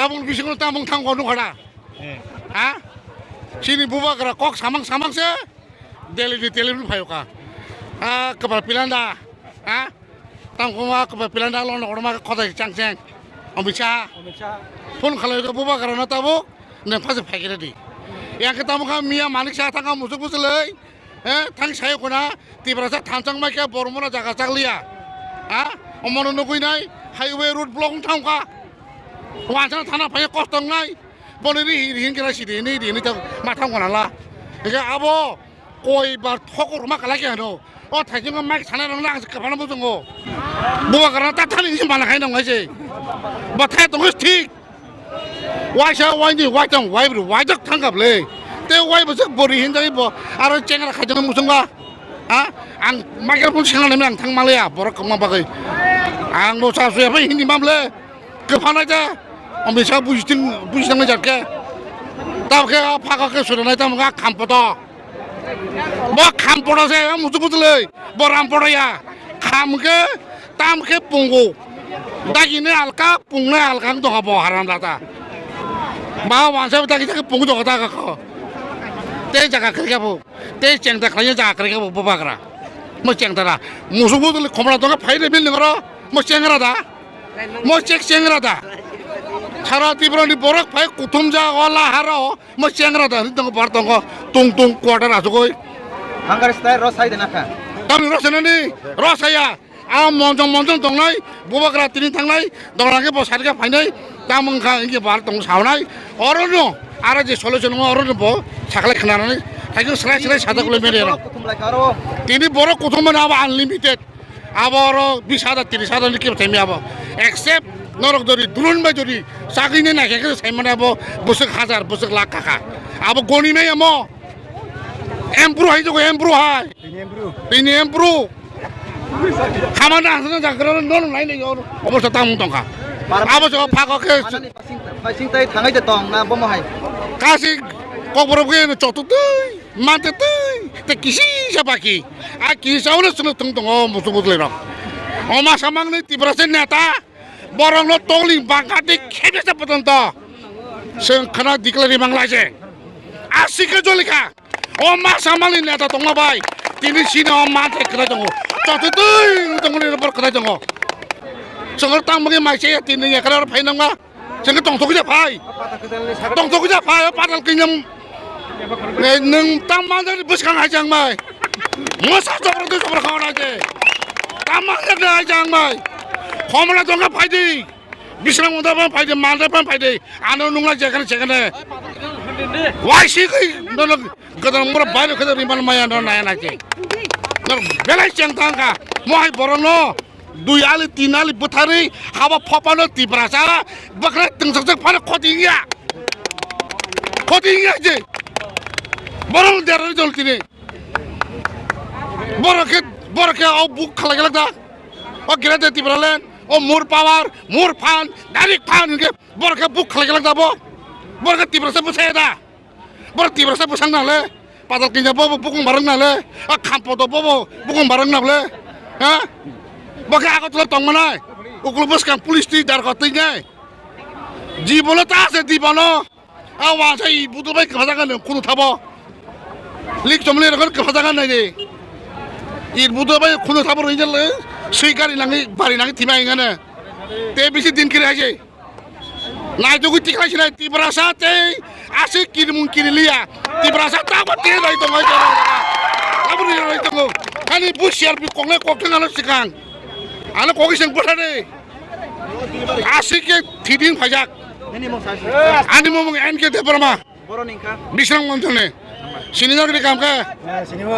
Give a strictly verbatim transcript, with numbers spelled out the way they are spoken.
Tabung bisingo tabung thang kono khada. Eh. Ha? Chini bubagra kok samang samang se. Delhi ni television phayo ka. Ha, kepala pilanda. Ha? Tang kuma kepala pilanda lo no ma khotai chang chang. Amit Shah. Amit Shah. Phone khalai ka bubagra na tabuk. Nang phase phai kere di. Yang ke tamo ka miya Manik Shah thang ka musuk musulai. Eh, thang sayo kona, Tiprasa thanchang mai khe bormona jaga chakliya. Ha? Omono nugui nai, highway road block wng thang kha. Wansana thana phai kosto wngnai. Boni ri hi ri hin kira sidi ni ri ni ta ma thang kona la. Ege abo koi bar thokor ma kala khe hano. O thaijingo mic sana rang lang kaphano bujungo. Bubagra ta thani ni mana khai nang ngai se. Ba thai tong thik. Waisa waini waitang waibru waijak thangkap le. Te waibo se bori hinjai bo aro chengra khaijak musungba. Ha? Ang microphone sengna nemi ang thang malaya borok kongma bagwi. Ang bo sa suya bai hindi mamle. Kephanai ta. Omisa bujiting bujitang jat ke. Tab ke phaga ke suranai tam ga khampoto. Bo khampoto se musu kutulei. Bo rampoto ya. Kham ke tam ke pungu. Dagini alka, pungnai alka ang tongkha bo haram data. Ba wansa dagi dagi pungu tongkha ta kho. Te jaga khrikha bo. Te chengta khlai jaga khrikha bo bubagra. Mo chengta ra. Musu kutulei khomla tongkha phai de bil ngoro. Mo chengra da. Mo chek chengra da. Sara Tripura ni borok phai kuthum ja wala haro. Mo chengra da, ri tongo, bar tongo, tung tung quarter asugoi. Hangar style ro sai de nakha. Tami ro senani, ro saya. A monjong monjong tongnai, bubagra tini thangnai, dongla ke bo sarga phainai, tamung kha inge bar tong saunai. Oro no, ara je solution ngo oro no bo, sakle khnanani, thaikhe slai slai sadak le mere ro. Kuthum lai karo. Tini borok kuthum mane abo unlimited. Abo oro bis hajar, tris hajar ni kebo thaimi abo. Except norok jodi drone bai jodi chagwi nai naikhe khe sai mane abo bwswk hajar, bwswk lakh kaka. Abo goni nai amo. Empru hai jogo, empru hai. Tini empru. Tini empru. Hamana hansana jagra no no nai nai oro. Obo sa tang tongkha. Abo so phago khe. Manani pasing, pasing tai thangai de tong na bomo hai. Kasi kokborok khe chotutui. Mante twi, te kisi sa baki. A kisa ono sunu tung tongo musu musu rok. Oma samang ni Tiprasa neta, borok no tongling bangkati khebe sa potonto. Seng khana dikla ri manglai je. A sika jolika. Oma samang ni neta tongma bai. Tini sini oma te kra tongo. Chotu twi tongo ni bor kra tongo. Songor tang magi mai se tini ya kra phai nang ma. Chengke tongthok ja phai. Tongthok ja phai, o patal kingdom. Eh, nwng tang manjak ni bwskang hai chang bai. Mosa chopra twi chopra khauna je. Tang manjak ni hai chang bai. Khomla tongkha phai di. Bisrang unda phan phai di, manjak phan phai di. Ano nungla jekhane jekhane. Wai si koi, nono gadang mura bai no khada rimal maya no naya na je. No belai cheng tangkha. Mo hai borok no. Dui ali, tin ali bwtharwi haba phopano Tiprasa bwkhwnai tungsakjak phano khoti wngya. Khoti wngya je. Borok derarwi jol tini. Borok khe, borok khe o buk khalai glak da. O Greater Tipraland, o more power, more fund, direct fund hwnkhe borok khe buk khalai glak da bo. Borok khe Tiprasa bwsaya da. Boro Tiprasa bwsang nang le, patal kingja bobo bukung barang nang le, a khampoto bobo bukung barang nang le, ha? Bo khe Agartala tong manai, ukul bwskang police twi darkar twi nai. Jibono ta se dibono, a wansa i budul bai kwphajaknai khunu thabo. Lik chomli rokon kwphajaknai de. I budul bai khunu thabo rwinjal, swi gari nangwi bari nangwi thima ingane. Te bisi din kiri aise. Naitugwi tikhlai sinai Tiprasa tei aswk kirimung kiriliya. Tiprasa tabuk tei rai tongo, rai tongo. Tabuk rai tongo. Ani bu C R P koknai kokthang ano swkang. Ano kokisang bwthani. Aswk khe thiding phaijak. Ani mung N K Debbarma. Bisrang Montone. Sini nagri kam khe.